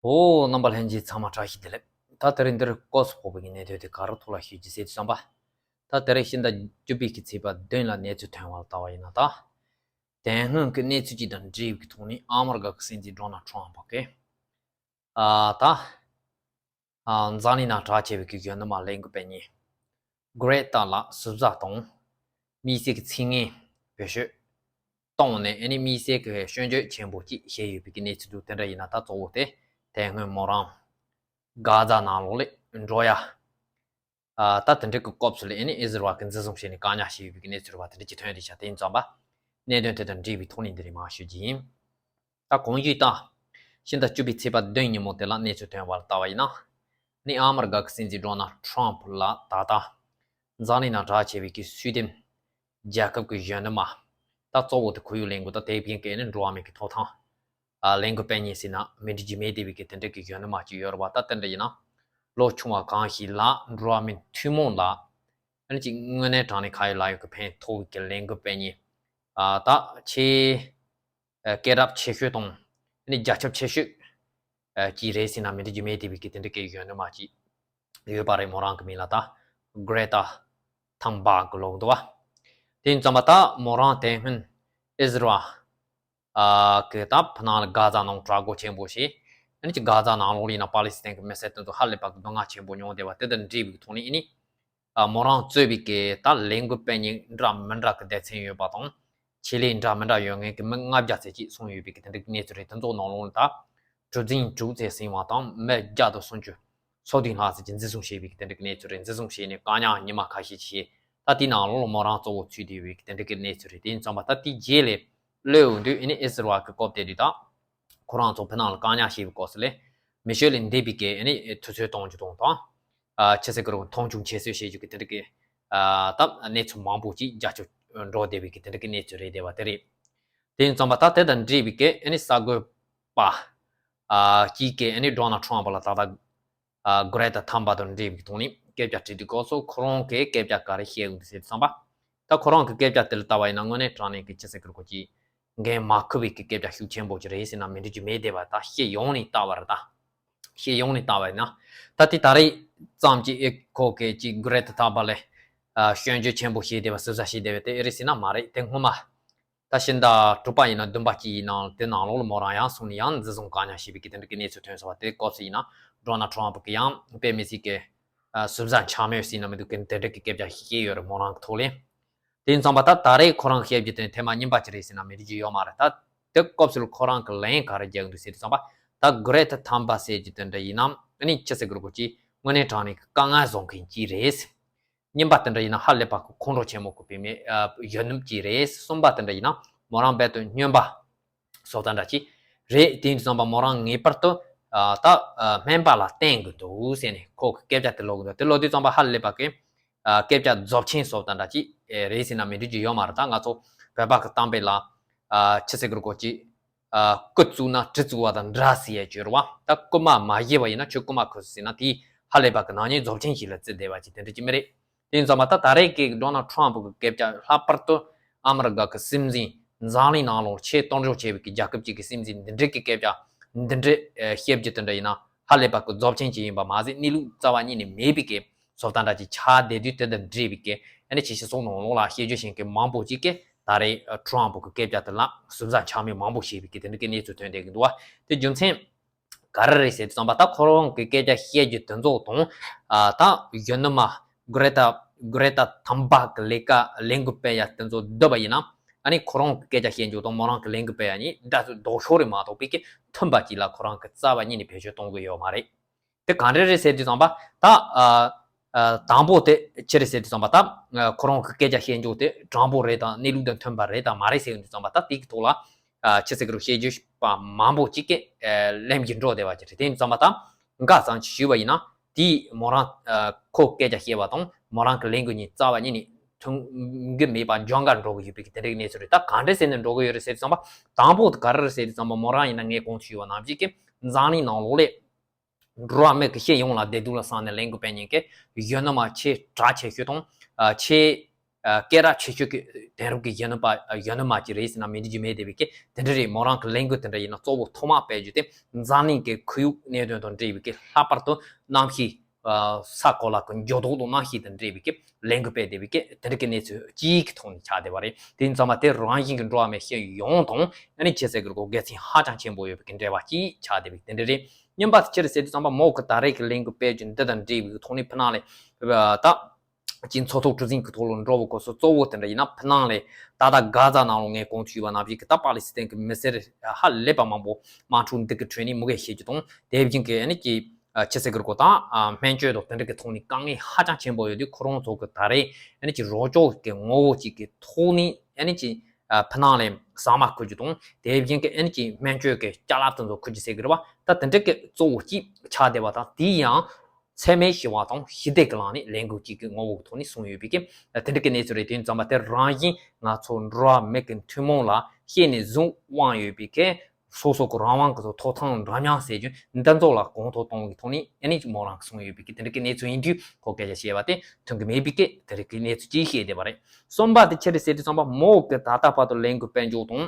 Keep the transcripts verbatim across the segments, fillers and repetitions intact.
ཨོ། རྣམ་པ་ལྷན་རྒྱས་ཚང་མ་བཀྲ་ཤིས་བདེ་ལེགས། ད་དེ་རིང་འདིར་སྐབས་སུ་བབས་པའི་གནད་དོན་དེ་ག་རེ་ཐོག་ལ་ཞུ་རྒྱུ་ཟེར་དུས་ཙམ་པ། ད་དེ་རིང་ཕྱི་ཟླ་བཅུ་པའི་གི་ཚེས་པ་བདུན་ལ་གནས་ཚུལ་ཐོན་པ་ལ་ལྟ་བ་ཡིན་ན། ད་དེ་སྔོན་གྱི་གནས་ཚུལ་ཅིག་དང་འབྲེལ་བའི་ཐོག་ནས་ཨ་མི་རི་ཀ་གི་སྲིད་འཛིན་ཌོ་ནལ་ཊམ་ཕ་གིས། ཨ། ད། ཨ། འཛམ་གླིང་ནང་གྲགས་ཆེ་བའི་གི་གཞོན་ནུ་མ་ལས་འགུལ་སྤེལ་མཁན་གྷི་རེ་ཏཱ་ལགས་ཟུར་ཟ་དང་། དམིགས་བསལ་གྱི་ཚིག་ངན་བེད་སྤྱོད་བཏང་ནས། ཨ་ནི་དམིགས་བསལ་གྱི་སྐྱོན་བརྗོད་ཆེན་པོ་ཅིག་བྱས་ཡོད་པའི་གི་གནས་ཚུལ་འདུག་དེ་འདྲ་ཡིན་ན་ད་གཙོ་བོ་དེ་དེ་སྔོན་མོ་རང་གྷ་ཛ་ནང་ལོགས་ལ་འགྲོ་ཡ། ཨ། ད་དེ་འདྲའི་གི་སྐབས་སུ་ལ་ཨ་ནི་ཨི་ཟི་རལ་གྱིས་འཛིན་བཟུང་བྱས་ནས་བཀག་ཉར་བྱས་ཡོད་པའི་གནས་ཚུལ་རེད་པ། དེ་འདྲ་ཅིག་ཐོན་རེད་ཤག་དེ་ཡིན་ཙང་པ། གནད་དོན་དེ་དང་འབྲེལ་བའི་ཐོག་ནས་འདི་རིགས་མར་ཞུ་རྒྱུ་ཡིན། ད་གོང་ཞུས་ལྟར། ཕྱི་ཟླ་བཅུ་པའི་ཚེས་པ་བདུན་ཉིན་མོ་དེ་ལ་གནས་ཚུལ་ཐོན་པ་ལ་ལྟ་བ་ཡིན་ན། ནི་ཨ་མི་རི་ཀ་གི་སྲིད་འཛིན་ཌོ་ནལ་ཊམ་ཕ་ལགས་ད་ལྟ་འཛམ་གླིང་ནང་གྲགས་ཆེ་བའི་གི་སུའེ་ཏེན་རྒྱལ་ཁབ་ཀྱི་གཞོན་ནུ་མ། ད་གཙོ་བོ་དེ་ཁོར་ཡུག་ལས་འགུལ་དང་དེ་བཞིན་གྱི་ནི་འགྲོ་བ་མིའི་གི་ཐོབ་ཐང་། ཨ། ལས་འགུལ་སྤེལ་མཁན་ཟེར་ན་མི་འགྲིག་རྒྱུ་མེད་བསྡད་པའི་གི་དེ་འདྲ་གི་གཞོན་ནུ་མ་ཅིག་ཡོད་རེད་པ། ད་དེ་འདྲ་ཡིན་ན། ལོ་ཆུང་བ་གང་ཞིག་ལ་འགྲོ་བ་མིའི་ཐུན་མོང་ལ། ཨ་ནི་ཅིག་དངོས་གནས་དྲང་གནས་ཁ་ཡོད་ལག་ཡོད་ཀྱི་ཕན་ཐོགས་ཀྱི་ལས་འགུལ་སྤེལ་མཁན། ཨ། ད་ཆེས། ཨ། སྐད་གྲགས་ཆེ་ཤོས་དང་། ཨ་ནི་རྒྱ་ཁྱབ་ཆེ་ཤོས། ཨ། ཅིག་རེད་ཟེར་ན་མི་འགྲིག་རྒྱུ་མེད་བསྡད་པའི་གི་དེ་འདྲ་གི་གཞོན་ནུ་མ་ཅིག་ཡོད་པ་རེད། མོ་རང་གི་མིང་ལ་ད་གྷི་རེ་ཏཱ་ཐུན་བྷར་གྷི་ལབ་འདུག་པ། དེ་ཡིན་ཙང་པ་ད་མོ་རང་དེ་སྔོན་ཨི་ཟི་རལ། ཨ། གི་ད་ཕ་ནང་ལ་གྷ་ཛ་ནང་དྲག་རྒོལ་ཆེན་པོ་བྱས། ཨ་ནི་ཅིག་གྷ་ཛ་ནང་ལོགས་ལ་ཡིན་ན་པ་ལི་སི་ཐན་གྱི་མི་སེར་དེ་ཚོ་ཧ་ལས་པ་གི་སྡུག་བསྔལ་ཆེན་པོ་མྱོང་བསྡད་པ་དེ་དང་འབྲེལ་བའི་ཐོག་ནས་ཨ་ནི། ཨ། མོ་རང་གཙོས་པའི་གི་ད་ལས་འགུལ་སྤེལ་མཁན་འདྲ་མི་འདྲ་གི་སྡེ་ཚན་ཡོད་པ་དང་། ཆེད་ལས་འདྲ་མི་འདྲ་ཡོད་མཁན་གྱི་མི་ལྔ་བརྒྱ་ཙམ་ཅིག་སོང་ཡོད་པའི་གི་དེ་འདྲ་གི་གནས་ཚུལ་རེད། དེ་ཚོ་ནང་ལོགས་ལ་ད་གྲུ་འཛིན་དྲུག་ཙམ་ཟིན་པ་དང་མི་བརྒྱ་དང་སུམ་ཅུ་སོ་བདུན་ལྷག་ཙམ་ཅིག་འཛིན་བཟུང་བྱས་པའི་གི་དེ་འདྲ་གི་གནས་ཚུལ་རེད། འཛིན་བཟུང་བྱས་ནས་བཀག་ཉར་ཉི་མ་ཁ་ཤས་ཅིག་བྱས། ད་དེའི་ནང་ལོགས་ལ་མོ་རང་གཙོ་བོ་ཚུད་བསྡད་པའི་གི་དེ་འདྲ་གི་གནས་ཚུལ་རེད། དེ་ཡིན་ཙང་པ་ད་དེའི་རྗེས་ལ་གློད་འོང་དུས་ཨ་ནི་ཨི་ཟི་རལ་གྱི་སྐབས་དེ་དུས་ད། ཁོ་རང་ཚོ་ཕ་ནང་ལ་བཀག་ཉར་བྱས་པའི་སྐབས་སུ་ལ། མི་ཆོས་ལས་འདས་པའི་གི་ཨ་ནི་དུས་ཚོད་གཏོང་རྒྱུ་དང་དང་། ཨ། ཕྱི་སྲིད་ཀྱི་རོགས་མཐོང་ཆུང་བྱེད་སྲོལ་བྱེད་རྒྱུ་གི་དེ་འདྲ་གི། ཨ། ད་གནས་ཚུལ་མང་པོ་ཅིག་རྒྱ་ཁྱབ་འགྲོ་བསྡད་པའི་གི་དེ་འདྲ་གི་གནས་ཚུལ་རེད་བསྡད་པ་དེ་རེད། དེ་ཡིན་ཙང་པ་ད་དེ་དང་འབྲེལ་བའི་གི་ཨ་ནི་གསར་འགོད་པ། ཨ། གཅིག་གིས་ཨ་ནི་ཌོ་ནལ་ཊམ་ཕ་ལ་ད་ལྟ། ཨ། གྷི་རེ་ཏཱ་ཐུན་བྷར་དང་འབྲེལ་བའི་ཐོག་ནས་སྐད་ཆ་དྲིས་དུས་སྐབས་སུ་ཁོ་རང་གིས་སྐད་ཆ་ག་རེ་བཤད་ཡོང་འདུག་ཟེར་དུས་ཙམ་པ། ད་ཁོ་རང་གི་སྐད་ཆ་དེ་ལ་ལྟ་བ་ཡིན་ན་དངོས་གནས་དྲང་གནས་ཀྱི་ཕྱི་སྲིད་ཀྱི་རོགས་ཀྱི་འགན་མ་འཁུར་བའི་གི་སྐད་ཆ་ཤུགས་ཆེན་པོ་ཅིག་རེད་ཟེར་ན་མི་འགྲིག་རྒྱུ་མེད་བསྡད་པ། ད་སྤྱི་ཡོངས་ནས་ལྟ་བ་རེད་ད། སྤྱི་ཡོངས་ནས་ལྟ་བ་ཡིན་ན། ད་དེ་ད་རེས་ཙམ་གྱི་ཨེ་ཁོ་གིས་ཅིག་གྷི་རེ་ཏཱ་ཐུན་བྷར་ལ། ཨ། སྐྱོན་བརྗོད་ཆེན་པོ་བྱས་བསྡད་པ་ཟུར་ཟ་བྱས་བསྡད་པ་དེ་ཨེ་རེད་ཟེར་ན་མ་རེད། དེ་སྔོན་མ། ད་ཕྱི་ཟླ་དྲུག་པ་ཡིན་ན་བདུན་པ་གཅིག་ཡིན་ན་དེ་ནང་ལོགས་ལ་མོ་རང་ཡང་སོང་ནས་ཡང་འཛིན་བཟུང་བཀག་ཉར་བྱས་པའི་གི་དེ་འདྲ་གི་གནས་ཚུལ་ཐོན་སོང་བ། དེ་སྐབས་སུ་ཡིན་ན་ཌོ་ནལ་ཊམ་ཕ་གིས་ཡང་དཔེ་མི་སྲིད་ཀྱི། ཨ། ཟུར་ཟ་འཆག་མེད་ཟེར་ན་མི་འདུག་གི་དེ་འདྲ་གི་སྐད་ཆ་བཤད་ཡོད་རེད་མོ་རང་གི་ཐོག་ལ། དེ་ཡིན་ཙང་པ་ད་ད་རེས་ཁོ་རང་གིས་བཤད་རྒྱུ་དེ་ཐེངས་མ་གཉིས་པ་ཅིག་རེད་ཟེར་ན་མི་འགྲིག་རྒྱུ་ཡོད་མ་རེད། ད་དེ་སྐབས་སུ་ལ་ཁོ་རང་གིས་ལན་ག་རེ་རྒྱག་གི་འདུག་ཟེར་དུས་ཙམ་པ། ད་གྷི་རེ་ཏཱ་ཐུན་བྷར་ཟེར་རྒྱུ་དེ་འདྲ་ཡིན་ན་ཨ་ནི་ཕྱི་སྲིད་ཀྱི་རོགས་ཀྱི་དངོས་གནས་དྲང་གནས་ཀྱི་དཀའ་ངལ་བཟོ་མཁན་ཅིག་རེད། གཉིས་པ་དེ་འདྲ་ཡིན་ན་ཧ་ལས་པ་གི་ཁོང་ཁྲོ་ཆེན་མོ་གི་བུད་མེད། ཨ། གཞོན་ནུ་ཅིག་རེད། གསུམ་པ་དེ་འདྲ་ཡིན་ན་མོ་རང་རྦད་དེ་སྨྱོན་པ་བཟོ་ལྟ་འདྲ་ཅིག་རེད། དེ་ཡིན་དུས་ཙམ་པ་མོ་རང་ངེས་པར་དུ། ཨ། ད། ཨ། སྨན་པ་ལ་བསྟེན་དགོས་འདུག་ཟེར་ནས་ཁོ་གི་སྐད་ཆ་དེ་ལབ་གི་འདུག་དེ་ལབ་དུས་ཙམ་པ་ཧ་ལས་པ་གི། ཨ། སྐད་ཆ་རྫོབ་ཆེན་བཟོ་ལྟ་འདྲ་ཅིག་ཨེ། རེད་ཟེར་ན་མི་འགྲིག་རྒྱུ་ཡོད་མ་རེད། ད་ང་ཚོ་བོད་པ་གི་གཏམ་དཔེ་ལ། ཨ། ཕྱི་སྲིད་ཀྱི་རོགས་ཀྱི། ཨ། སྐུ་བཙུགས་ན་གྲི་བཙུགས་པ་དང་འདྲ་ཟེར་ཡས་ཅིག་ཡོད་རེད་པ། ད་རྐུན་མ་མ་བྱས་པ་ཡིན་ན་ཁྱོད་རྐུན་མ་ཁུར་ཟེར་ན་དེ་ཧ་ལས་པ་གི་ནག་ཉེས་རྫོབ་ཆེན་ཞིག་ལ་བརྩི་བསྡད་པ་ཅིག་དེ་འདྲ་ཅིག་མི་རེད། དེ་ཡིན་ཙང་མ་ད་ད་རེས་ཀྱི་ཌོ་ནལ་ཊམ་ཕ་གི་སྐད་ཆ་ལྷག་པར་དུ་ཨ་མི་རི་ཀ་གི་སྲིད་འཛིན། འཛམ་གླིང་ནང་ལོགས་ཆེས་གཏོར་འཇོག་ཆེ་བའི་གི་རྒྱལ་ཁབ་ཅིག་གི་སྲིད་འཛིན་འདི་འདྲའི་གི་སྐད་ཆ་འདི་འདྲའི་བཤད་རྒྱུ་དེ་འདྲ་ཡིན་ན་ཧ་ལས་པ་གི་རྫོབ་ཆེན་ཅིག་ཡིན་པ་མ་ཟད་གནས་ལུགས་རྩ་བ་ཉིད་ནས་མེད་པའི་གི་བཟོ་ལྟ་འདྲ་ཅིག་ཆགས་བསྡད་དུས། དེ་དང་འབྲེལ་བའི་གི་ཨ་ནི་ཕྱི་སྤྱི་ཚོགས་ནང་ལོགས་ལ་བཤད་རྒྱུ་བཤད་མཁན་མང་པོ་ཅིག་གིས་ད་རེས་ཊམ་ཕ་གི་སྐད་ཆ་དེ་ལ་ཟུར་ཟ་འཆག་མེད་མང་པོ་བྱས་པའི་གི་དེ་འདྲ་གི་གནས་ཚུལ་ཐོན་བསྡད་ཀྱི་འདུག་བ། དེ་རྒྱུ་མཚན་ག་རེ་རེད་ཟེར་དུས་ཙམ་པ། ད་ཁོ་རང་གི་སྐད་ཆ་བཤད་རྒྱུ་དེ་ཚོ་དང་། ཨ། ད་གཞོན་ནུ་མ་གྷི་རེ་ཏཱ་གྷི་རེ་ཏཱ་ཐུན་བྷར་གི་ལས་ཀ་ལས་འགུལ་སྤེལ་ཡ་དེ་ཚོ་བསྡུར་བ་ཡིན་ན། ཨ་ནི་ཁོ་རང་གི་སྐད་ཆ་བཤད་རྒྱུ་དང་མོ་རང་གི་ལས་འགུལ་སྤེལ་ཡ་གཉིས་འདྲ་ཟུག་ལྡོག་ཕྱོགས་རེད་མ་གཏོགས་པའི་གི་མཐུན་པ་ཅིག་ལ་ཁོ་རང་གི་རྩ་བ་ཉིད་ནས་བེད་སྤྱོད་གཏོང་གི་ཡོད་མ་རེད། དེ་ག་འདྲ་རེད་ཟེར་དུས་ཙམ་པ། ད། ཨ། ཨ། དང་པོ་དེ་ཅི་རེད་ཟེར་དུས་ཙམ་པ། ད། ཨ། ཁོ་རང་གི་སྐད་ཆ་བཤད་རྒྱུ་དེ་དྲང་པོ་རེད་དང་གནས་ལུགས་དང་མཐུན་པ་རེད་དང་མ་རེད་ཟེར་དུས་ཙམ་པ། ད་དེ་གི་ཐོག་ལ། ཨ། ཕྱི་སྲིད་ཀྱི་རོགས་བཤད་རྒྱུ་པ་མང་པོ་ཅིག་གིས། ཨ། ལན་གྱིས་འགྲོ་བསྡད་པ་ཅིག་རེད། དེ་ཡིན་དུས་ཙམ་པ་ད་འགའ་ཙམ་ཞུས་པ་ཡིན་ན་དེས་མོ་རང་། ཨ། ཁོ་སྐད་ཆ་བཤད་པ་དང་མོ་རང་གི་ལས་འགུལ་གཉིས་རྩ་བ་ཉིད་ནས་མཐུན་གྱི་མེད་པ་སྦྱོང་གར་འགྲོ་གི་ཡོད་པའི་གི་དེ་འདྲའི་གནས་ཚུལ་རེད། ད་ག་འདྲ་ཟེར་ནས་འགྲོ་གི་ཡོད་རེད་ཟེར་དུས་ཙམ་པ། དང་པོ་དེ་ག་རེ་རེད་ཟེར་དུས་ཙམ་པ། མོ་རང་ཡིན་ན་ངས་གོང་དུ་ཞུས་པ་ནང་བཞིན་གྱི་འཛམ་གླིང་ནང་ལོགས་ལ། འགྲོ་བ་མི་གི་སྤྱི་ཡོངས་ལ་བདེ་སྡུག་ལ་བསམ་ནས་ལས་འགུལ་སྤེལ་མཁན་གྱི་གཞོན་ནུ་མ་ཆེས་གྲགས་ཆེ་ཤོས་དང་། ཨ། ཆེས། སྐད་གྲགས་ཆེ་ཤོས་ཀྱི་དེང་རབས་ཀྱི་གཞོན་ནུ་པ་གཞོན་ནུ་མ་ཅིག་རེད་ཟེར་ན་མི་འགྲིག་རྒྱུ་མེད་བསྡད་པའི་ཀྱི་དེ་འདྲ་རེད། མོ་རང་གི་ལས་འགུལ་དེ་འདྲ་ཡིན་ན་གཙོ་བོ་ཐོག་མ་སྤེལ་རྒྱུ་དེ་འཛམ་གླིང་གི་ཁོར་ཡུག་གནད་དོན་དང་འབྲེལ་བའི་ཀྱི་ལྷག་པར་དུ་གནམ་གཤིས་ས་གོ་ལ་གི་འགྱུར་ལྡོག་དང་གནམ་གཤིས་དང་འབྲེལ་བའི་ཀྱི་ལས་འགུལ་སྤེལ་བསྡད་པའི་ཀྱི་དེ་འདྲ་གི་གནས་ཚུལ་གཅིག་གི་ཐོག་ནས་ཆགས་བསྡད་པ་རེད། དེ་ཡིན་ཙང་མ་དེ་རང་བཞིན་གྱི་འགྲོ་བ་མི་སྤྱི་ཡོངས་དང་ཨ་ནི་ཁྱེད་ཚོའི་གི་སྒོ་འགལ་ཚིག་ཧ་ཅང་ཆེན་པོ་ཡོད་པའི་གི་འབྲེལ་བ་གཅིག་ཆགས་བསྡད་པའི་དེ་འདྲ་རེད། གཉིས་པ་དེ་ཅི་རེད་ཟེར་དུས་ཙམ་པ་མོ་གི་ད་རེས་ཀྱི་ལས་འགུལ་སྤེལ་རྒྱུ་འདི་དང་འབྲེལ་བའི་གི་ཐོག་ནས་ཕི་ནང་ལས་ད། ཅིག་མཚོ་ཐོག་གྲུ་གཟིངས་ཀྱི་ཐོག་ལ་འགྲོ་བའི་སྐབས་སུ་གཙོ་བོ་དེ་འདྲ་ཡིན་ན་ཕི་ནང་ལས་ད་ལྟ་གྷ་ཛ་ནང་ལོགས་ངས་གོང་དུ་ཞུས་པ་ནང་བཞིན་གྱི་ད་པ་ལི་སི་ཐན་གྱི་མི་སེར་ཧ་ལས་པ་མང་པོ་དམག་འཁྲུག་འདི་གི་ཁྲོད་ནས་མུ་གེ་ཤི་རྒྱུ་དང་དེ་བཞིན་གྱི་ཨ་ནི་ཀྱི་ཆི་ཟེར་གི་རེད་གོ་ད་སྨན་བཅོས་དང་དེ་འདྲ་གི་ཐོག་ནས་དཀའ་ངལ་ཧ་ཅང་ཆེན་པོ་ཡོད་དུས་ཁོ་རང་ཚོ་གི་ད་རེས་ཨ་ནི་ཀྱི་རོགས་སྐྱོར་གྱི་ངོ་བོ་གཅིག་གི་ཐོག་ནས་ཨ་ནི་ཀྱི་ཕི་ནང་ལས་ཟ་མ་བསྐུར་རྒྱུ་དང་དེ་བཞིན་གྱི་ཨ་ནི་ཀྱི་སྨན་བཅོས་ཀྱི་ཅ་ལག་དེ་ཚོ་བསྐུར་རྒྱུ་ཟེར་གི་རེད་བ། ད་དེ་འདྲ་གི་གཙོ་བོ་གཅིག་ཆགས་བསྡད་པ་དང་དེ་ཡང་། འཚེ་མེད་ཞི་བ་དང་ཞི་བདེ་གི་ལམ་ནས་ལས་འགུལ་གཅིག་གི་ངོ་བོ་གི་ཐོག་ནས་གསུངས་ཡོད་པའི་གི་དེ་འདྲ་གི་གནས་ཚུལ་རེད། དེ་ཡིན་ཙང་མ་དེ་རང་བཞིན་ང་ཚོ་འགྲོ་བ་མི་གི་ཐུན་མོང་ལ་ཤེས་ནས་བཟུང་དབང་ཡོད་པའི་གི་སོ་སོ་གི་རང་དབང་གི་ཐོབ་ཐང་འདྲ་མཉམ་ཟེར་རྒྱུ་འདི་ཚོ་ལ་གོང་མཐོར་གཏོང་གི་ཐོག་ནས་ཨ་ནི་མོ་རང་གིས་གསུངས་ཡོད་པའི་གི་དེ་འདྲ་གི་གནས་ཚུལ་ཡིན་དུས་ཁོ་སྐད་ཆ་བཤད་པ་དེ་མཐུན་གི་མེད་པའི་གི་དེ་འདྲ་གི་གནས་ཚུལ་ཅིག་བཤད་བསྡད་པ་རེད། གསུམ་པ་དེ་ཅི་རེད་ཟེར་དུས་ཙམ་པ་མོ་གི་ད་ལྟ་བར་དུ་ལས་འགུལ་སྤེལ་འཇོག་དང་།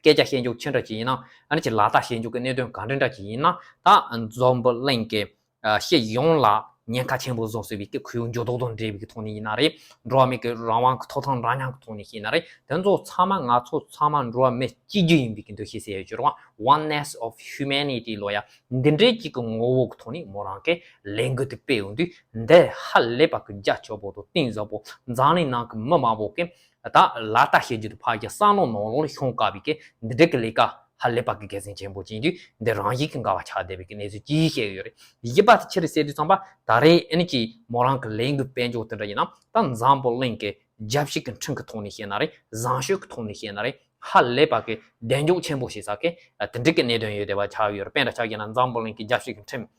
སྐད་ཆ་བཤད་འཇོག་ཅི་འདྲ་ཅིག་ཡིན་ན་ཨ་ནི་ཅིག་ལག་བསྟར་བྱེད་འཇོག་གི་གནད་དོན་ག་འདྲ་འདྲ་ཅིག་ཡིན་ན་ད་འཛམ་བུ་གླིང་གི་སྤྱི་ཡོངས་ལ་ཉེན་ཁ་ཆེན་པོ་བཟོ་སྲིད་པའི་གི་ཁོར་ཡུག་འགྱུར་ལྡོག་དང་འབྲེལ་བའི་གི་ཐོག་ནས་ཡིན་ན་རེད། འགྲོ་བ་མི་གི་རང་དབང་གི་ཐོབ་ཐང་འདྲ་མཉམ་གི་ཐོག་ནས་ཡིན་ན་རེད། དེ་ཚོ་ཚང་མ་ང་ཚོ་ཚང་མ་འགྲོ་བ་མི་གཅིག་གྱུར་ཡིན་པའི་གི་འདུ་ཤེས་ཟེར་ཡོད་ཀྱི་རེད་བ། Oneness of Humanity ལོ་ཡ་འདི་འདྲའི་གཅིག་གི་ངོ་བོ་གི་ཐོག་ནས་མོ་རང་གི་ལས་འགུལ་དེ་སྤེལ་ཡོང་དུས་འདི་ཧ་ལས་པ་གི་རྒྱ་ཆེ་པོ་དང་གཏིང་ཟབ་པོ་འཛམ་གླིང་ནང་གི་མི་མང་པོ་གི་ད་ལག་བསྟར་བྱེད་རྒྱུ་དེ་ཕར་རྒྱག་བསམ་བློ་ནང་ལོགས་ལ་ཤོང་དཀའ་བའི་གི་འདི་འདྲ་གི་ལས་ཀ་ཧ་ལས་པ་གི་དགེ་མཚན་ཆེན་པོ་ཅིག་ཡིན་དུས་འདི་རང་བཞིན་གི་འགལ་བ་ཆགས་བསྡད་པའི་གི་གནས་ཚུལ་ཅིག་བཤད་ཀྱི་ཡོད་རེད། བཞི་པ་དེ་ཅི་རེད་ཟེར་དུས་ཙམ་པ་ད་རེས་ཨ་ནི་ཀྱི་མོ་རང་གི་ལས་འགུལ་སྤེལ་འཇོག་དེ་འདྲ་ཡིན་ན་ད་འཛམ་བུ་གླིང་གི་རྒྱལ་སྤྱི་གི་ཁྲིམས་ཀྱི་ཐོག་ནས་བཤད་ན་རེད། བཟང་སྤྱོད་ཀྱི་ཐོག་ནས་བཤད་ན་རེད། ཧ་ལས་པ་གི་གདེང་འཇོག་ཆེན་པོ་བྱེད་ས་གི་དེ་འདྲ་གི་གནད་དོན་ཡོད་བསྡད་པ་ཆགས་ཡོད་རེད། དཔེ་འདྲ་ཆགས་ཀྱི་ན་འཛམ་བུ་གླིང་གི་རྒྱལ་སྤྱི་གི་ཁྲིམས་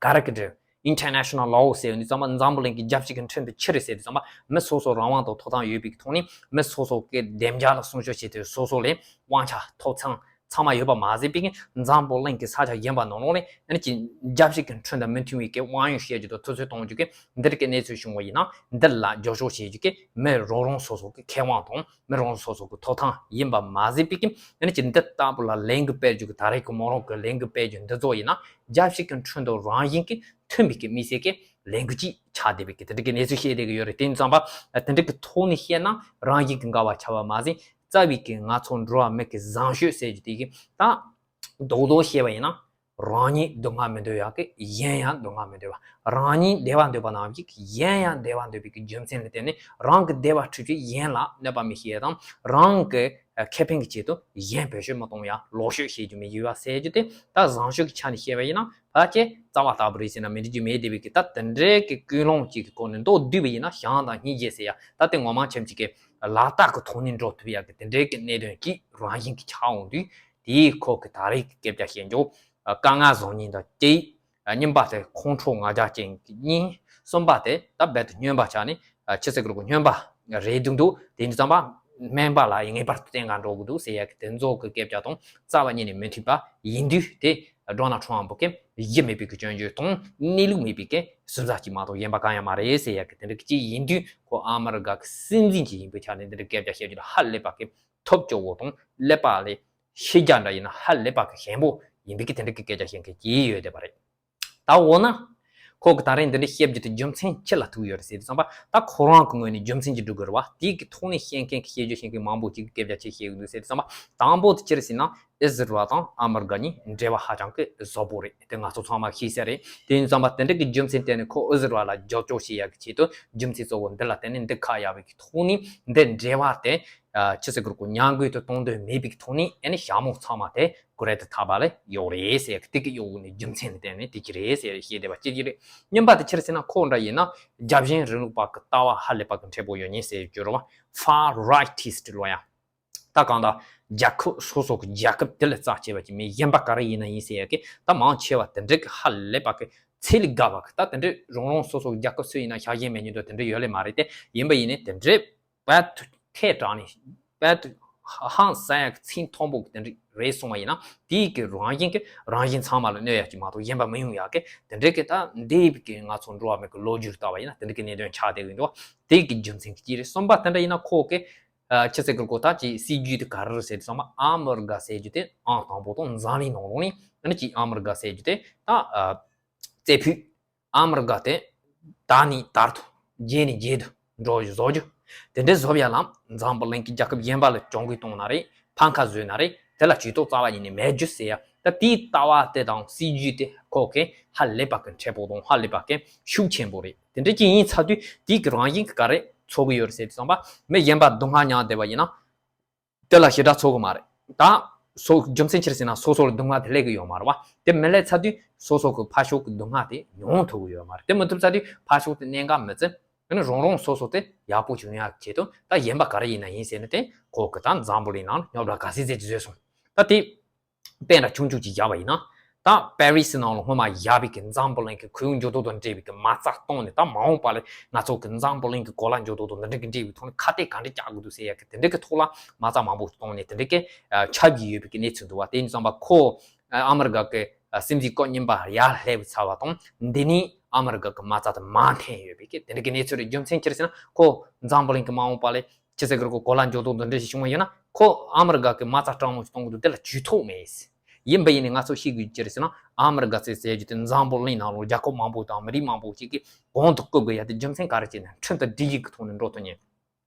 ག་རེ་གི་འདྲ། International Law ཟེར་ཡོང་དུས་ཙམ་པ་འཛམ་བུ་གླིང་གི་རྒྱལ་སྤྱི་གི་ཁྲིམས་དེ་ཆི་རེད་ཟེར་དུས་ཙམ་པ་མི་སོ་སོ་རང་དབང་དང་ཐོབ་ཐང་ཡོད་པའི་གི་ཐོག་ནས་མི་སོ་སོ་གི་བདེ་འཇགས་ལ་སྲུང་སྐྱོབ་བྱེད་དུས་སོ་སོ་ལས་དབང་ཆ་ཐོབ་ཐང་ཚང་མ་ཡོད་པ་མ་ཟད་པའི་གི་འཛམ་བུ་གླིང་གི་ས་ཆ་གཞན་པ་ནང་ལོགས་ནས་ཨ་ནི་ཀྱི་རྒྱལ་སྤྱི་གི་ཁྲིམས་དང་མི་མཐུན་པའི་གི་དབང་ཡོད་བཤད་རྒྱུ་དང་དུས་ཚོད་གཏོང་རྒྱུ་གི་འདི་རིགས་ཀྱི་གནས་ཚུལ་བྱུང་བ་ཡིན་ན་འདི་ལ་རྒྱབ་སྐྱོར་བྱེད་རྒྱུ་གི་མི་རང་རང་སོ་སོ་གི་ཁེ་དབང་དང་། མི་རང་སོ་སོ་གི་ཐོབ་ཐང་ཡིན་པ་མ་ཟད་པའི་གི་ཨ་ནི་ཅི་འདི་ལྟ་བུ་ལ་ལས་འགུལ་སྤེལ་རྒྱུ་གི་ད་རེས་ཀྱི་མོ་རང་གི་ལས་འགུལ་སྤེལ་རྒྱུ་འདི་ཚོ་ཡིན་ན་རྒྱལ་སྤྱི་གི་ཁྲིམས་དང་རང་བཞིན་གྱི་མཐུན་པའི་གི་དམིགས་བསལ་གྱི་ལས་འགུལ་ཅིག་ཆགས་བསྡད་པའི་གི་དེ་འདྲ་གི་གནས་ཚུལ་བཤད་བསྡད་ཀྱི་ཡོད་རེད། དེ་ཡིན་ཙང་པ་དེ་འདྲ་གི་ཐོག་ནས་བཤད་ན་རང་བཞིན་གྱི་འགལ་བ་ཆགས་པ་མ་ཟད་རྩ་བའི་གི་ང་ཚོ་འགྲོ་བ་མི་གི་བཟང་སྤྱོད་ཟེར་རྒྱུ་དེ་གི་ད་རྡོག་རྡོག་བཤད་པ་ཡིན་ན། རང་ཉིད་སྡུག་བསྔལ་མི་འདོད་ཡག་གི་གཞན་ཡང་སྡུག་བསྔལ་མི་འདོད་པ། རང་ཉིད་བདེ་བ་འདོད་པ་ནང་བཞིན་གཞན་ཡང་བདེ་བ་འདོད་པའི་གི་རྒྱུ་མཚན་ལ་བརྟེན་ནས་རང་གི་བདེ་བ་སྒྲུབ་ཆེད་གཞན་ལ་གནོད་པ་མི་བྱེད་དང་རང་གི་ཁེ་ཕན་གྱི་ཆེད་དུ་གཞན་བེད་སྤྱོད་མི་གཏོང་ཡ་ལོག་སྤྱོད་བྱེད་རྒྱུ་མི་བྱེད་པ་ཟེར་རྒྱུ་དེ་ད་བཟང་སྤྱོད་ཀྱི་ཆ་ནས་བཤད་པ་ཡིན་ན་ཕལ་ཆེར་རྩ་བ་ལྟ་བུ་རེད་ཟེར་ན་མི་འགྲིག་རྒྱུ་མེད་བསྡད་པའི་གི་ད་དེ་འདྲའི་གི་ཀུན་སློང་གཅིག་གི་སྒོ་ནས་མདོར་བསྡུས་པ་ཡིན་ན་བྱམས་དང་སྙིང་རྗེ་ཟེར་ཡ་ད་དེ་ངོ་མ་ཁྱིམ་གཅིག་གི་ལག་རྟགས་ཀྱི་ཐོག་ནས་འགྲོ་ཐུབ་ཡག་གི་དེ་འདྲའི་གི་གནད་དོན་གྱིས་རང་བཞིན་གྱི་ཆགས་འོང་དུས། དེའི་ཁོག་གི་ད་རེས་ཀྱི་སྐད་ཆ་བཤད་འཇོག་དཀའ་ངལ་བཟོ་ཉེན་དང་གཅིག་གཉིས་པ་དེ་ཁོང་ཁྲོ་ང་རྒྱལ་ཅན་གྱི་གཉིས། གསུམ་པ་དེ་ད་རྦད་དེ་སྨྱོན་པ་ཆགས་ནས་ཆི་ཟེར་གི་རེད་གོ་སྨྱོན་པ་རེད་འདུག་འདུག་དེ་འདྲ་ཙམ་པ་སྨན་པ་ལ་ངེས་པར་དུ་བསྟེན་ག་འགྲོ་གི་འདུག་ཟེར་ཡ་གི་དེ་ཚོ་གི་སྐད་ཆ་དང་རྩ་བ་ཉིད་ནས་མི་མཐུན་པ་ཡིན་དུས་དེ་ཌོ་ནལ་ཊམ་པ་གི་གཞི་མེད་པའི་གི་སྐྱོན་བརྗོད་དང་གནས་ལུགས་མེད་པའི་གི་སུན་གཙེར་ཅིག་མ་གཏོགས་གཞན་པ་གང་ཡང་མ་རེད་ཟེར་ཡ་གི་དེ་འདྲ་གི་ཅིག་ཡིན་དུས་ཁོ་ཨ་མི་རི་ཀ་གི་སྲིད་འཛིན་ཅིག་ཡིན་པའི་ཆ་ནས་འདི་འདྲ་སྐད་ཆ་བཤད་རྒྱུ་ལ་ཧ་ལས་པ་གི་ཐོབ་སྐྱོ་བོ་དང་ཀླད་པ་ལས་ཤེས་རྒྱ་འདྲ་ཡིན་ན་ཧ་ལས་པ་གི་ཞན་པོ་ཡིན་པའི་གི་དེ་འདྲ་གི་སྐད་ཆ་བཤད་མཁན་གྱི་ཡོད་བསྡད་པ་རེད། ད་འོ་ན། ཁོ་གི་ད་རེས་འདི་འདྲ་བཤད་རྒྱུ་དེ་རྒྱུ་མཚན་ཅི་ལ་ཐུག་ཡོད་རེད་ཟེར་དུས་ཙམ་པ་ད་ཁོ་རང་གི་ངོས་ནས་རྒྱུ་མཚན་ཅིག་འགྲོ་དགོས་རེད་བ། དེའི་གི་ཐོག་ནས་བཤད་མཁན་གི་བཤད་རྒྱུ་བཤད་མཁན་མང་པོ་ཅིག་གི་སྐད་ཆ་ཅིག་བཤད་གི་འདུག་ཟེར་དུས་ཙམ་པ་དང་པོ་དེ་ཅི་རེད་ཟེར་ན་ཨི་ཟི་རལ་དང་ཨ་མི་རི་ཀ་གཉིས་འབྲེལ་བ་ཧ་ཅང་གི་བཟང་པོ་རེད་དེ་ང་ཚོ་ཚང་མ་ཤེས་གསལ་རེད། དེ་ཡིན་ཙམ་པ་དེ་འདྲ་གི་རྒྱུ་མཚན་བརྟེན་ནས་ཁོ་ཨི་ཟི་རལ་ལ་རྒྱབ་སྐྱོར་བྱེད་ཡག་གི་ཆེད་དུ་རྒྱུ་མཚན་གཙོ་བོ་འདི་ལ་བརྟེན་ནས་འདི་ཁ་གཡར་བའི་གི་ཐོག་ནས་འདི་འབྲེལ་བ་དེ། ཨ། ཆི་ཟེར་དགོས་རེད་གོ་མྱ་ངན་དུ་གཏོང་འདོད་མེད་པའི་ཐོག་ནས་ཨ་ནི་ཞྭ་མོ་ཚང་མ་དེ་ཀུ་རེ་ཏི་ཐ་བ་ལ་གཡོག་རེད་ཟེར་གི་དེ་གི་གཡོག་ནས་རྒྱུ་མཚན་ལ་བརྟེན་ནས་དེ་གི་རེད་ཟེར་བཤད་བསྡད་པ་ཅིག་གི་རེད། གཉིས་པ་དེ་ཆི་རེད་ཟེར་ན་ཁོ་འདྲ་ཡིན་ན་རྒྱབ་གཞན་རིང་ལུགས་པ་གི་ལྟ་བ་ཧ་ལས་པ་གི་མཁྲེགས་པོ་ཡོད་ཉེན་ཟེར་རྒྱུ་རེད་བ། Far Rightist ལོ་ཡ། ད་གང་ལྟར་རྒྱལ་ཁབ་སོ་སོ་གི་རྒྱལ་ཁབ་དེ་ལ་རྩ་ཆེ་བ་ཅིག་མེད་གཞན་པ་ག་རེ་ཡིན་ན་ཡིན་ཟེར་ཡ་གི་ད་མང་ཆེ་བ་དེ་འདྲ་གི་ཧ་ལས་པ་གི་ཚད་ལས་བརྒལ་བ་གི་ད་དེ་འདྲ་རང་རང་སོ་སོ་གི་རྒྱལ་ཁབ་སུ་ཡིན་ན་ཤ་ཞེན་མེད་ཉིན་དུ་དེ་འདྲ་ཡོད་ལེ་མ་རེད་དེ་ཡིན་པ་ཡིན་ནའི་དེ་འདྲ། རྦད་དེ་ཐལ་དྲགས་ནས་རྦད་དེ་ ཧང་སང་ཡག་གི་ཚད་མཐོན་པོ་གི་དེ་འདྲ་རེད་སོང་བ་ཡིན་ན། དེའི་གི་རང་བཞིན་གི་རང་བཞིན་ཚང་མ་ལ་གནོད་ཡག་གི་མ་གཏོགས་གཞན་པ་མི་ཡོང་ཡག་གི་དེ་འདྲའི་གི་ད་འདས་པའི་གི་ང་ཚོ་འགྲོ་བ་མི་གི་ལོ་རྒྱུས་ལྟ་བ་ཡིན་ན་དེ་འདྲ་གི་གནད་དོན་ཆགས་བསྡད་ཡོད་འདུག་དེ་གི་རྒྱུ་མཚན་གི་གཅིག་རེད། གསུམ་པ་དེ་འདྲ་ཡིན་ན་ཁོ་གི་ཨ་ཅི་ཟེར་གི་ཁོ་ད་ཅི་སྲིད་ཇུས་དེ་ག་རེ་རེད་ཟེར་དུས་ཙམ་པ་ཨ་མི་རི་ཀ་ཟེར་རྒྱུ་དེ་ཨང་དང་པོ་དང་འཛམ་གླིང་ནང་ལོགས་ནས་ཨ་ནི་ཅི་ཨ་མི་རི་ཀ་ཟེར་རྒྱུ་དེ་ད་ཨ་རྩེ་ཕུད། ཨ་མི་རི་ཀ་དེ་དར་ནས་དར་དུ་རྒྱས་ནས་རྒྱས་དུ་འགྲོ་བཟོ་རྒྱུ། དེ་འདྲའི་བཟོ་ཡ་ལ་འཛམ་བུ་གླིང་གི་རྒྱལ་ཁབ་གཞན་པ་ལ་གྱོང་གུད་གཏོང་ན་རེད། ཕམ་ཁ་བཟོས་ན་རེད། དེ་ལ་ཇུས་གཏོགས་རྩ་བ་ཉིད་ནས་མེད་རྒྱུ་ཟེར་ཡ། ད་དེའི་ལྟ་བ་དེ་དང་སྲིད་ཇུས་དེ་ཁོ་གི་ཧ་ལས་པ་གི་མཁྲེགས་པོ་དང་ཧ་ལས་པ་གི་ཤུགས་ཆེན་པོ་རེད། དེ་འདྲ་ཅིག་ཡིན་ཚར་དུས་དེའི་གི་རང་བཞིན་གི་ག་རེ་ཚོར་གི་ཡོད་རེད་ཟེར་དུས་ཙམ་པ་མི་གཞན་པ་སྡུག་བསྔལ་མྱངས་བསྡད་པ་ཡིན་ན། དེ་ལ་ཞེ་དྲག་ཚོར་གི་མ་རེད། ད་སོ་རྒྱུ་མཚན་ཅི་རེད་ཟེར་ན་སོ་སོ་ལ་སྡུག་བསྔལ་དེ་སླེབས་གི་ཡོད་མ་རེད་བ། དེ་མི་སླེབས་ཚར་དུས་སོ་སོ་གི་ཕར་ཕྱོགས་གི་སྡུག་བསྔལ་དེ་མྱོང་ཐུབ་གི་ཡོད་མ་རེད། དེ་མི་ཐུབ་ཚར་དུས་ཕར་ཕྱོགས་དེ་གནད་འགག་མི་བརྩི། ཨ་ནི་རང་རང་སོ་སོ་དེ་ཡག་པོ་བྱུང་ཡག་ཆེད་དུ་ད་གཞན་པ་ག་རེ་ཡིན་ན་ཡིན་ཟེར་ནས་དེ་ཁོ་གི་ད་འཛམ་བུ་གླིང་ནང་རྙོག་དྲ་ག་ཚད་ཚད་ཅིག་བཟོས་སོང་། ད་དེ་དཔེ་འདྲ་ཆུང་ཆུང་ཅིག་བཞག་པ་ཡིན་ན། ད་པེ་རི་སི་ནང་ལ་སྔོན་མ་བཞག་པའི་གི་འཛམ་བུ་གླིང་གི་ཁོར་ཡུག་འགྱུར་ལྡོག་དང་འབྲེལ་བའི་གི་མ་རྩ་བཏང་ནས་ད་མ་འོངས་པ་ལ་ང་ཚོ་གི་འཛམ་བུ་གླིང་གི་གོ་ལ་འགྱུར་ལྡོག་དང་འདི་འདྲ་གི་འབྲེལ་བའི་ཐོག་ནས་ཁ་གཏད་ག་འདྲ་བཅག་དགོས་འདུག་ཟེར་ཡ་གི་དེ་འདྲ་གི་ཐོག་ལ་མ་རྩ་མང་པོ་བཏང་ནས་དེ་འདྲ་གི་ཨ་ཁྱབ་ཀྱི་ཡོད་པའི་གི་གནས་ཚུལ་འདུག་བ། དེ་ཡིན་ཙང་པ་ཁོ་ཨ་ཨ་མི་རི་ཀ་གི་ཨ་སྲིད་འཛིན་སྐབས་གཉིས་པ་ཡར་སླེབས་ཚར་བ་དང་འདི་ནས་ཨ་མི་རི་ཀ་གི་མ་རྩ་དེ་མར་འཐེན་ཡོད་པའི་གི་དེ་འདྲ་གི་གནས་ཚུལ་རེད། རྒྱུ་མཚན་ཅི་རེད་ཟེར་ན་ཁོ་འཛམ་བུ་གླིང་གི་མ་འོངས་པ་ལ་ཅི་ཟེར་གི་རེད། ཁོ་གོ་ལ་འགྱུར་ལྡོག་འདི་འདྲ་ཞིག་བྱུང་བ་ཡིན་ན་ཁོ་ཨ་མི་རི་ཀ་གི་མ་རྩ་སྤྲང་མོ་ཞིག་གཏོང་གི་འདུག་དེ་ལ་ཇུས་གཏོགས་མེད། ཡིན་པ་ཡིན་ནའི་ང་ཚོ་ཤེས་དགོས་ཅི་རེད་ཟེར་ན་ཨ་མི་རི་ཀ་ཟེར་ཟེར་རྒྱུ་དེ་འཛམ་བུ་གླིང་ནང་ལོགས་རྒྱལ་ཁབ་མང་པོ་དང་མི་རིགས་མང་པོ་ཞིག་གིས་གོང་དུ་བཀུར་དགོས་ཡ་དེ་རྒྱུ་མཚན་ག་རེ་བྱས་ནས་ཁྲིམས་དང་སྒྲིག་གཞི་གི་ཐོག་ནས་འགྲོ་ཐུབ་ཉེན།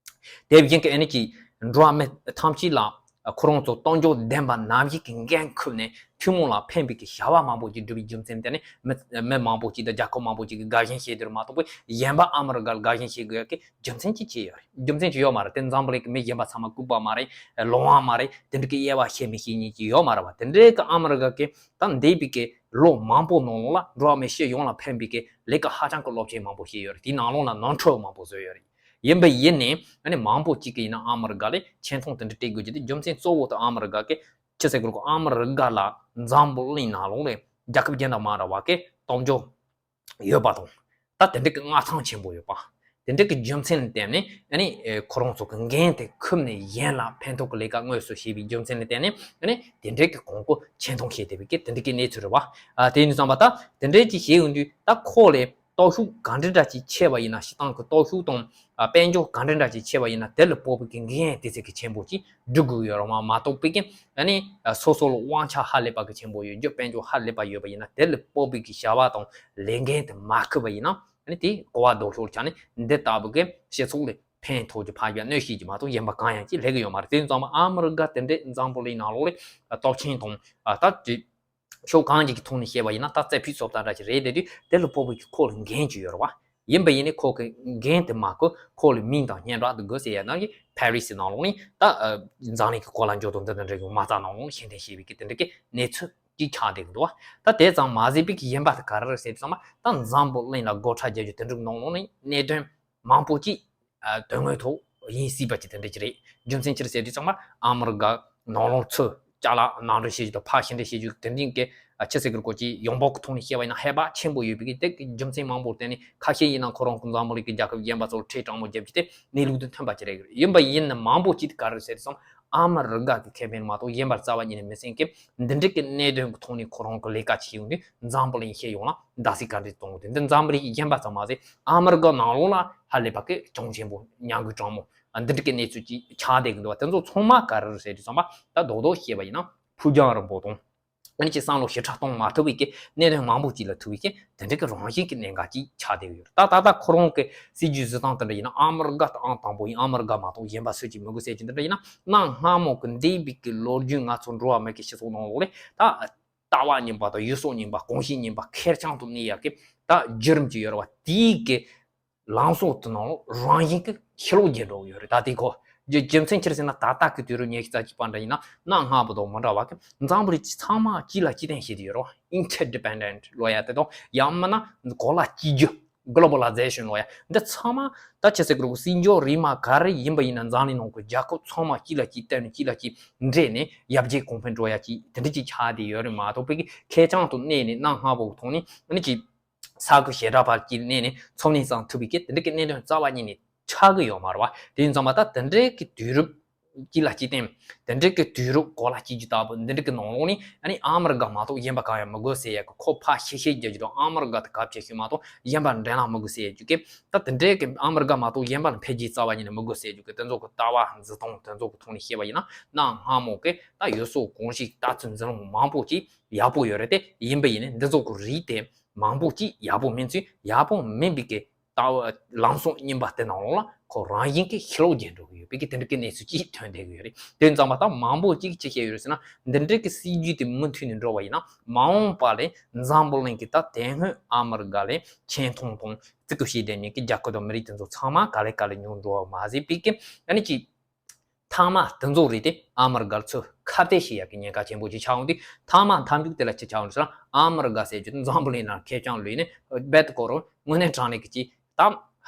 དེ་བཞིན་གྱི་ཨ་ནི་གི་འགྲོ་བ་མི་ཐམས་ཅད་ལ་ཁོ་རང་ཚོ་གཏོང་སྤྱོད་ལྡན་པ་ནམ་ཞིག་གི་འགན་འཁུར་ནས་ཐུན་མོང་ལ་ཕན་པའི་གི་བྱ་བ་མང་པོ་ཞིག་བསྒྲུབས་པའི་རྒྱུ་མཚན་དེ་ནི་མི་མི་མང་པོ་ཞིག་དང་རྒྱལ་ཁབ་མང་པོ་ཞིག་གིས་དགའ་ཞེན་བྱེད་དེ་རུ་མ་གཏོགས་པའི་གཞན་པ་ཨ་མི་རི་ཀ་ལ་དགའ་ཞེན་བྱེད་དགོས་ཡ་གི་རྒྱུ་མཚན་ཅིག་ཅི་ཡོད་རེད། རྒྱུ་མཚན་ཅིག་ཡོད་མ་རེད། དེ་འཛམ་བུ་གླིང་གི་མི་གཞན་པ་ཚང་མ་ལྐུགས་པ་མ་རེད། ལོང་བ་མ་རེད། དེ་འདྲ་གི་དབྱེ་བ་ཕྱེ་མི་ཤེས་མཁན་ཅིག་ཡོད་མ་རེད་བ། དེ་འདྲའི་གི་ཨ་མི་རི་ཀ་གི་ད་འདས་པའི་གི་ལོ་མང་པོ་ནང་ལོགས་ལ་འགྲོ་བ་མི་སྤྱི་ཡོངས་ལ་ཕན་པའི་གི་ལས་ཀ་ཧ་ཅང་གི་རླབས་ཆེན་མང་པོ་བྱས་ཡོད་རེད། དེའི་ནང་ལོགས་ལ་ནོར་འཁྲུལ་མང་པོ་བཟོས་ཡོད་རེད། ཡིན་པ་ཡིན་ནའི་ཨ་ནི་མང་པོ་ཅིག་གིས་ཡིན་ན་ཨ་མི་རི་ཀ་ལ་ཆེ་མཐོང་དེ་འདྲ་སྤྲད་དགོས་ཀྱི་དེ་རྒྱུ་མཚན་གཙོ་བོ་དེ་ཨ་མི་རི་ཀ་གི་ཅི་ཟེར་དགོས་རེད། ཨ་མི་རི་ཀ་ལ་འཛམ་བུ་གླིང་ནང་ལོགས་ལ་རྒྱལ་ཁབ་གཞན་དང་མ་འདྲ་བ་གི་གཏོང་སྤྱོད་ཡོད་པ་དང་། ད་དེ་འདྲ་གི་མངའ་ཐང་ཆེན་པོ་ཡོད་པ། དེ་འདྲ་གི་རྒྱུ་མཚན་ལ་བརྟེན་ནས་ཨ་ནི་ཨེ་ཁོ་རང་ཚོ་གི་འགན་དེ་འཁུར་ནས་གཞན་ལ་ཕན་ཐོགས་ཀྱི་ལས་ཀ་དངོས་སུ་བྱས་པའི་རྒྱུ་མཚན་ལ་བརྟེན་ནས་ཨ་ནི་དེ་འདྲ་གི་གོང་བཀུར་ཆེ་མཐོང་བྱེད་བསྡད་པའི་གི་དེ་འདྲ་གི་གནས་ཚུལ་རེད་བ། ཨ་དེ་ཡིན་དུས་ཙམ་པ་ད་དེ་འདྲ་ཅིག་བྱེད་ཡོང་དུས་ད་ཁོ་ལས་སྟོབས་ཤུགས་ག་འདྲ་འདྲ་ཅིག་ཆེ་བ་ཡིན་ན་སྤྱིར་བཏང་གི་སྟོབས་ཤུགས་དང་ཨ་དཔལ་འབྱོར་ག་འདྲ་འདྲ་ཅིག་ཆེ་བ་ཡིན་ན་དེ་ལ་དཔག་པའི་གི་འགན་དེ་ཚོ་གི་ཆེན་པོ་ཅིག་སྒྲུབ་དགོས་ཡོད་རེད་བ། མ་གཏོགས་པའི་གི་ཨ་ནི་ཨ་སོ་སོ་ལ་དབང་ཆ་ཧ་ལས་པ་གི་ཆེན་པོ་ཡོད་རྒྱུ་དཔལ་འབྱོར་ཧ་ལས་པ་ཡོད་པ་ཡིན་ན་དེ་ལ་དཔག་པའི་གི་བྱ་བ་དང་ལས་འགན་དེ་མ་འཁུར་བ་ཡིན་ན། ཨ་ནི་དེ་གོ་བ་ལྡོག་ཕྱོགས་ཆགས་ནས་འདི་ལྟ་བུ་གི་སྤྱི་ཚོགས་ལ་ཕན་ཐོགས་ཀྱི་ཕན་པ་གནོད་བྱེད་ཀྱི་མ་གཏོགས་གཞན་པ་གང་ཡང་ཅིག་ལས་ཀྱི་ཡོད་མ་རེད། དེ་ཡིན་ཙང་མ་ཨ་མི་རི་ཀ་དེ་འདྲའི་འཛམ་བུ་གླིང་ནང་ལོགས་ལ་སྟོབས་ཆེན་དང་ད་དེ་ཕྱོགས་གང་ཅིག་གི་ཐོག་ནས་བཤད་པ་ཡིན་ན་ད་རྩེ་ཕུད་སོབ་ད་འདྲ་ཞིག་རེད། དེ་དུས་དེ་ལ་དཔག་པའི་གི་ཁོ་ལ་འགན་ཅིག་ཡོད་རེད་བ། ཡིན་པ་ཡིན་ནའི་ཁོ་གི་འགན་དེ་མ་འཁུར་ཁོ་ལ་མིང་དང་སྙན་གྲགས་དེ་དགོས་ཟེར་ཡ་ནང་གི་ཕ་རི་སི་ནང་ལོགས་ནས་ད་འཛམ་གླིང་གི་གོ་ལ་འགྱུར་ལྡོག་འདི་འདྲ་འདྲ་གི་མ་རྩ་ནང་ལོགས་ནས་ཤེས་ལྡན་ཞེས་པའི་གི་དེ་འདྲ་གི་གནས་ཚུལ་ཅིག་ཆགས་བསྡད་ཀྱི་འདུག་བ། ད་དེ་ཙམ་མ་ཟད་པའི་གི་ཡིན་པ་དེ་ག་རེ་རེད་ཟེར་དུས་ཙམ་པ་ད་འཛམ་བུ་གླིང་ལ་སྒོ་ཁྲལ་རྒྱག་རྒྱུ་དེ་འདྲ་གི་ནང་ལོགས་ནས་གནད་དོན་མང་པོ་ཅིག་ཨ་དོན་དངོས་ཐོག་ཡིན་སྲིད་པ་ཅིག་དེ་འདྲ་ཅིག་རེད། རྒྱུ་མཚན་ཅི་རེད་ཟེར་དུས་ཙམ་པ་ཨ་མི་རི་ཀ་ནང་ལོགས་ཚུར་ཅ་ལག་ནང་འདྲེན་བྱེད་རྒྱུ་དང་ཕར་ཕྱིར་འདྲེན་བྱེད་རྒྱུ་དེ་འདྲ་གི་ཨ་ཅི་ཟེར་དགོས་རེད། ཁོ་ཅིག་ཡོང་འབབ་ཀྱི་ཐོག་ནས་བཤད་པ་ཡིན་ན་ཧེ་བག་ཆེན་པོ་ཡོད་པའི་གི་དེ་གི་རྒྱུ་མཚན་མང་པོར་བརྟེན་ནས་ཁ་ཤས་ཡིན་ན་ཁོ་རང་གི་འཛམ་བུ་གླིང་གི་རྒྱལ་ཁབ་གཞན་པ་ཚོར་ཁྲལ་དྲང་མོ་བརྒྱབ་རྒྱུ་དེ་གནས་ལུགས་དང་མཐུན་པ་ཅིག་རེད། ཡིན་པ་ཡིན་ན་མང་པོ་ཅིག་ག་རེ་ཟེར་དུས་ཙམ་ཨ་མི་རི་ཀ་གི་ཁེ་ཕན་མ་གཏོགས་གཞན་པར་རྩ་བ་ཉིད་ནས་མི་སེམས་ཀི་འདི་འདྲ་གི་གནད་དོན་གྱི་ཐོག་ནས་ཁོ་རང་གི་ལས་ཀ་བྱེད་ཡོང་དུས་འཛམ་བུ་གླིང་ཤེས་ཡོང་ལ་བརྡབ་གསིག་ག་འདྲ་གཏོང་དགོས། དེ་འདི་འཛམ་བུ་གླིང་གཞན་པ་ཙམ་མ་ཟད་ཨ་མི་རི་ཀ་ནང་ལོགས་ལ་ཧ་ལས་པ་གི་གྱོང་ཆེན་པོ་མྱང་གི་གྲང་མོ་འདི་འདྲ་གི་གནས་ཚུལ་ཅིག་ཆགས་བསྡད་ཀྱི་འདུག་བ། དེ་ཚོ་ཚང་མ་ག་རེ་རེད་ཟེར་དུས་ཙམ་པ་ད་རྡོག་རྡོག་བཤད་པ་ཡིན་ན་ཕུགས་རྒྱང་རིང་པོ་དང་། ཨ་ནི་ཅིག་བསམ་བློ་ཞེ་དྲག་གཏོང་མ་ཐུབ་པའི་གི་གནད་དོན་མང་པོ་ཅིག་ལ་ཐུག་པའི་གི་དེ་འདྲ་གི་རང་བཞིན་གྱི་གནད་འགག་ཅིག་ཆགས་བསྡད་ཡོད། ད་ད་ལྟ་ཁོ་རང་གི་སྲིད་ཇུས་བཟོ་སྟངས་དེ་འདྲ་ཡིན་ན་ཨ་མི་རི་ཀ་དང་ཨང་དང་པོ་ཡིན། ཨ་མི་རི་ཀ་མ་གཏོགས་གཞན་པ་སུ་གཅིག་མི་དགོས་ཟེར་གྱི་འདི་འདྲ་ཡིན་ན་གནའ་སྔ་མོ་གི་འདས་པའི་གི་ལོ་རྒྱུས་ང་ཚོ་འགྲོ་བ་མི་གི་སྤྱི་ཚོགས་ནང་ལོགས་ལ་ད་ལྟ་བ་རྙིང་པ་དང་ཡུལ་སྲོལ་རྙིང་པ་གོམས་གཤིས་རྙིང་པ་ཁེར་རྐྱང་དུ་གནས་ཡག་གི་ད་བརྒྱུད་རིམ་ཅིག་ཡོད་རེད་བ། དེའི་གི་ལངས་ཕྱོགས་དེ་ནང་ལོགས་རང་བཞིན་གྱིས་ཕྱི་ལོགས་བརྒྱུད་འགྲོ་གི་ཡོད་རེད། ད་དེ་གོ་རྒྱུ་རྒྱུ་མཚན་ཅི་རེད་ཟེར་ན་ད་ལྟ་གི་དུས་རབས་ཉི་ཤུ་རྩ་གཅིག་པ་འདྲ་ཡིན་ན་གནའ་སྔ་མོ་དང་མི་འདྲ་བ་གི་འཛམ་བུ་གླིང་ཚང་མ་གཅིག་ལ་གཅིག་བརྟེན་བྱས་ཏེ་ཡོད་རེད་བ། Interdependent ལབ་ཡ་དེ་དང་ཡང་མིན་ན་གོ་ལ་གཅིག་གྱུར་Globalization ལབ་ཡ་འདི་ཚང་མ་ད་ཆ་ཚིག་རུ་སྲིད་འབྱོར་རིག་མ་ག་རེ་ཡིན་པ་ཡིན་ན་འཛམ་གླིང་ནང་གི་རྒྱལ་ཁབ་ཚང་མ་གཅིག་ལ་གཅིག་བརྟེན་ནས་གཅིག་ལ་གཅིག་འདྲེས་ནས་ཡར་རྒྱས་གོང་འཕེལ་འགྲོ་ཡ་གཅིག་དེ་འདྲ་གཅིག་ཆགས་བསྡད་ཡོད་རེད་མ་གཏོགས་པའི་གི་ཁེར་རྐྱང་དུ་གནས་ནས་གནའ་སྔ་མོ་གི་ཐོག་ནས་ཨ་ནི་གཅིག་ས་ཁུལ་ཞེ་དྲག་བར་གྱི་གནས་ནས་འཚོ་གནས་བསྲང་ཐུབ་པའི་གི་དེ་འདྲ་གི་གནད་དོན་རྩ་བ་ཉིད་ནས་ཆགས་ཀྱི་ཡོད་མ་རེད་བ། དེ་ཡིན་ཙང་མ་ད་དེ་འདྲའི་གི་དུས་རབས་ གཅིག་ལ་གཅིག་བརྟེན། དེ་འདྲའི་གི་དུས་རབས་གོ་ལ་གཅིག་གྱུར་ལྟ་བུ་འདི་འདྲའི་གི་ནང་ལོགས་ནས་ཨ་ནི་ཨ་མི་རི་ཀ་མ་གཏོགས་གཞན་པ་གང་ཡང་མི་དགོས་ཟེར་ཡ་གི་ཁོ་ཕར་ཤེས་ཤེས་རྒྱག་རྒྱུ་དང་ཨ་མི་རི་ཀ་དང་གབ་བྱེད་ཤེས་མ་གཏོགས་གཞན་པ་འགྲན་ལ་མི་དགོས་ཟེར་ཡ་རྒྱུ་གི། ད་དེ་འདྲའི་གི་ཨ་མི་རི་ཀ་མ་གཏོགས་གཞན་པ་ལ་འཕེལ་རྒྱས་རྩ་བ་ཉིད་ནས་མི་དགོས་ཟེར་རྒྱུ་གི་དེ་ཚོ་གི་ལྟ་བ་འཛིན་སྟངས་དེ་ཚོ་གི་ཐོག་ནས་བཤད་པ་ཡིན་ན། གནའ་སྔ་མོ་གི་ད་ཡུལ་སྲོལ་གོམས་གཤིས་ལྟ་ཚུལ་འཛིན་ལུགས་མང་པོ་ཅིག་ཡག་པོ་ཡོད་རེད་དེ། ཡིན་པ་ཡིན་ནའི་འདི་ཚོ་གི་རིགས་དེ་མང་པོ་ཅིག་ཡག་པོ་མིན་ཚུལ། ཡག་པོ་མིན་པའི་གི་ལྟ་བ་ལམ་སྲོལ་རྙིང་པ་དེ་ནང་ལོགས་ལ་ཁོ་རང་བཞིན་གྱིས་ཤི་ལོག་རྒྱུ་འགྲོ་གི་ཡོད་པའི་གི་དེ་འདྲ་གི་གནས་ཚུལ་ཅིག་ཐོན་བསྡད་གི་ཡོད་རེད། དེ་ཙམ་པ་ད་མང་པོ་ཅིག་ཅི་བཤད་ཡོད་རེད་ཟེར་ན། འདི་འདྲ་གི་སྲིད་ཇུས་དེ་མུ་མཐུད་ནས་འགྲོ་བ་ཡིན་ན། མ་འོངས་པ་ལ་འཛམ་བུ་གླིང་གི་ད་དེ་སྔོན་ཨ་མི་རི་ཀ་ལ་ཆེ་མཐོང་དང་བརྩི་བཀུར་བྱེད་བསྡད་མཁན་གྱི་རྒྱལ་ཁབ་དང་མི་རིགས་དེ་ཚོ་ཚང་མ་ག་ལེ་ག་ལེ་ཉུང་འགྲོ་བ་མ་ཟད་པའི་གི་ཨ་ནི་ཅིག་མཐའ་མ་དེ་ཚོ་རིགས་དེ་ཨ་མི་རི་ཀར་ཚུར་ཁ་གཏད་བྱེད་ཡག་གི་ཉེན་ཁ་ཆེན་པོ་ཅིག་ཆགས་ཡོང་དུས། མཐའ་མ་མཐའ་མཇུག་དེ་ལ་ཅི་ཆགས་ཡོང་དུས་ཟེར་ན། ཨ་མི་རི་ཀ་ཟེར་རྒྱུ་དེ་འཛམ་བུ་གླིང་ནང་ཁེར་རྐྱང་ལུས་ནས་རྦད་དེ་ཁོ་རང་དངོས་གནས་དྲང་གནས་ཀྱི་ཅིག་ད་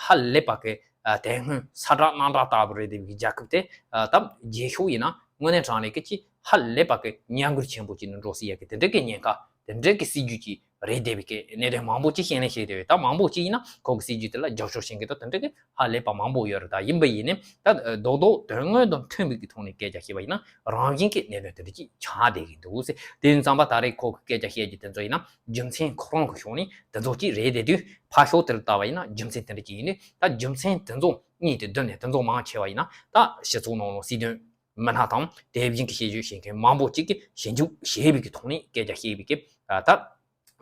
ཧ་ལས་པ་གི་ཨ་དེ་སྔོན་ས་བཀྲ་གནམ་བཀྲ་ལྟ་བུ་རེད་བསྡད་པའི་རྒྱལ་ཁབ་དེ། ཨ་ད་རྗེས་ཕྱོགས་ཡིན་ན་དངོས་གནས་དྲང་གནས་ཀྱི་ཅིག་ཧ་ལས་པ་གི་མྱ་ངན་ཆེན་པོ་ཅིག་ནང་འགྲོ་སྲིད་ཡག་གི་དེ་འདྲ་གི་ཉེན་ཁ། དེ་འདྲ་གི་སྲིད་ཇུས་ཅིག་རེད་བསྡད་པའི་གི་གནད་དོན་མང་པོ་ཅིག་བཤད་ནས་བཤད་བསྡད་ཡོད། ད་མང་པོ་ཅིག་ཡིན་ན་ཁོ་གི་སྲིད་ཇུས་དེ་ལ་རྒྱབ་སྐྱོར་བྱེད་མཁན་དང་དེ་འདྲ་གི་ཧ་ལས་པ་མང་པོ་ཡོད་རེད། ད་ཡིན་པ་ཡིན་ནའི་ད་རྡོག་རྡོག་དོན་དངོས་དང་མཐུན་པའི་གི་ཐོག་ནས་སྐད་ཆ་བཤད་པ་ཡིན་ན་རང་བཞིན་གྱི་གནད་དོན་དེ་འདྲ་ཅིག་ཆགས་བསྡད་ཀྱི་འདུག་ཟེར། དེ་ཡིན་ཙང་པ་ད་རེས་ཁོ་གི་སྐད་ཆ་བཤད་རྒྱུ་དེ་ཚོ་ཡིན་ན་རྒྱུ་མཚན་ཁོ་རང་གི་ཕྱོགས་ནས་དེ་ཚོ་ཅིག་རེད་བསྡད་དུས། ཕར་ཕྱོགས་དེ་ལ་ལྟ་བ་ཡིན་ན་རྒྱུ་མཚན་དེ་འདྲ་ཅིག་ཡིན་དུས། ད་རྒྱུ་མཚན་དེ་ཚོ་གཉིས་དེ་བསྡུར་ནས་དེ་ཚོ་མང་ཆེ་བ་ཡིན་ན་ད་སྤྱི་ཚོགས་ནང་ལ་སྲིད་དོན་མི་སྣ་དང་དེ་བཞིན་གྱི་ཤེས་ཡོན་ཞིག་མཁན་མང་པོ་ཅིག་གིས་ཞིབ་འཇུག་བྱས་པའི་གི་ཐོག་ནས་སྐད་ཆ་བཤད་པའི་གི་ད་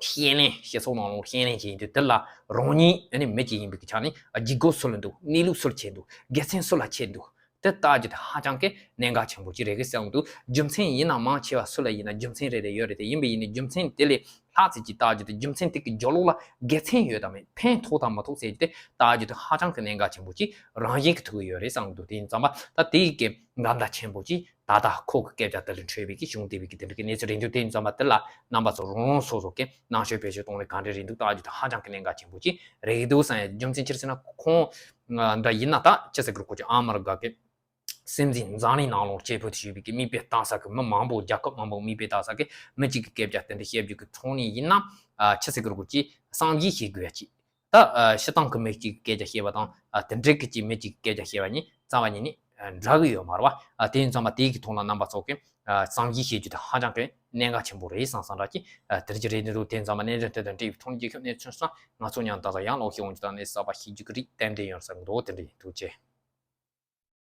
ཤེས་ལེན། སྤྱི་ཚོགས་ནང་ལ་ཤེས་ལེན་བྱེད་ཡིན་དུས་དེ་ལ་རང་ཉིད་ཨ་ནི་མི་གཅིག་ཡིན་པའི་གི་ཆ་ནས་ཨ་ལྗིད་ཁོག་སུ་ལ་འདུག་གནས་ལུགས་སུ་ལ་ཆེ་འདུག་དགེ་མཚན་སུ་ལ་ཆེ་འདུག་དེ་ལྟ་རྒྱུ་དེ་ཧ་ཅང་གི་གནད་འགག་ཆེན་པོ་ཅིག་རེད་གི་བསམ་འདུག་རྒྱུ་མཚན་ཡིན་ན་མང་ཆེ་བ་སུ་ལ་ཡིན་ན་རྒྱུ་མཚན་རེ་རེ་ཡོད་རེད་དེ། ཡིན་པ་ཡིན་ནའི་རྒྱུ་མཚན་དེ་ལས་ལྷག་ཙམ་ཅིག་ལྟ་རྒྱུ་དེ། རྒྱུ་མཚན་དེ་གི་རྒྱབ་ལོགས་ལ་དགེ་མཚན་ཡོད་དམ་མེད། ཕན་ཐོགས་དམ་མ་ཐོགས་ཟེར་རྒྱུ་དེ་ལྟ་རྒྱུ་དེ་ཧ་ཅང་གི་གནད་འགག་ཆེན་པོ་ཅིག་རང་བཞིན་གྱི་ཐུག་གི་ཡོད་རེད་བསམ་འདུག་དེ་ཡིན་ཙང་པ་ད་དེ་ཡི་གི་འགལ་ཟླ་ཆེན་པོ་ཅིག་ད་ལྟ་ཁོ་གི་སྐད་ཆ་དེ་ལས་འཕྲོས་པའི་གི་བྱུང་བསྡད་པའི་གི་དེ་འདྲ་གི་གནས་ཚུལ་རེད་འདུག་དེ་ཡིན་ཙང་པ་དེ་ལ་རྣམ་པ་ཚོ་རང་རང་སོ་སོ་གི་རྣམ་དཔྱོད་བེད་སྤྱོད་གཏོང་ལེན་ག་འདྲ་རེད་འདུག་ལྟ་རྒྱུ་དེ་ཧ་ཅང་གི་གནད་འགག་ཆེན་པོ་ཅིག་རེད་འདུག་བསམ་ཡ། རྒྱུ་མཚན་ཅི་རེད་ཟེར་ན། ཁོང་འདྲ་ཡིན་ན་ད་ཅི་ཟེར་དགོས་རེད། ཁོ་ཅིག་ཨ་མི་རི་ཀ་གི་སྲིད་འཛིན་འཛམ་གླིང་ནང་ལོགས་སྐྱེས་བུ་དུ་ཞུགས་པའི་གི་མིག་དཔེ་ལྟ་ས་གི་མི་མང་པོ། རྒྱལ་ཁབ་མང་པོ་མིག་དཔེ་ལྟ་ས་གི་མི་གཅིག་གི་སྐད་ཆ་དེ་འདྲ་བཤད་རྒྱུ་གི་ཐོག་ནས་ཡིན་ན། ཨ་ཅི་ཟེར་དགོས་རེད། ཁོ་ཅིག་བསམ་གཞིག་བྱེད་དགོས་ཡ་ཅིག་ད་ཨ་སྤྱིར་བཏང་གི་མི་གཅིག་གི་སྐད་ཆ་བཤད་པ་དང་། ཨ་དེ་འདྲ་གི་ཅིག་མི་གཅིག་གི་སྐད་ཆ་བཤད་པ་གཉིས་རྩ་བ་ཉིད་ནས་ཨ་འདྲ་གི་ཡོད་མ་རེད་པ། ཨ་དེ་ཡིན་ཙང་མ་དེའི་གི་ཐོག་ལ་རྣམ་པ་ཚོ་གི་ཨ་བསམ་གཞིག་བྱེད་རྒྱུ་དེ་ཧ་ཅང་གི་གནད་འགག་ཆེན་པོ་རེད་བསམ་བསམ་འདྲ་ཅིག་ཨ་དེ་འདྲ་ཅིག་རེད་འདུག་དེ་ཡིན་ཙང་མ་གནད་དོན་དེ་དང་འབྲེལ་བའི་ཐོག་ནས་རྒྱལ་ཁབ་གནས་ཚུལ་སོགས་ང་ཚོ་མཉམ་དུ་ཡང་ལོག་ཤེས་འོང་རྒྱུ་དང་། གནས་གསར་པ་ཤེས་རྒྱུ་གི་རིགས་ཏན་ཏན་ཡོང་བསམ་གི་འདུག་དེ་འདྲ་ཡིན། ཐུགས་རྗེ་ཆེ།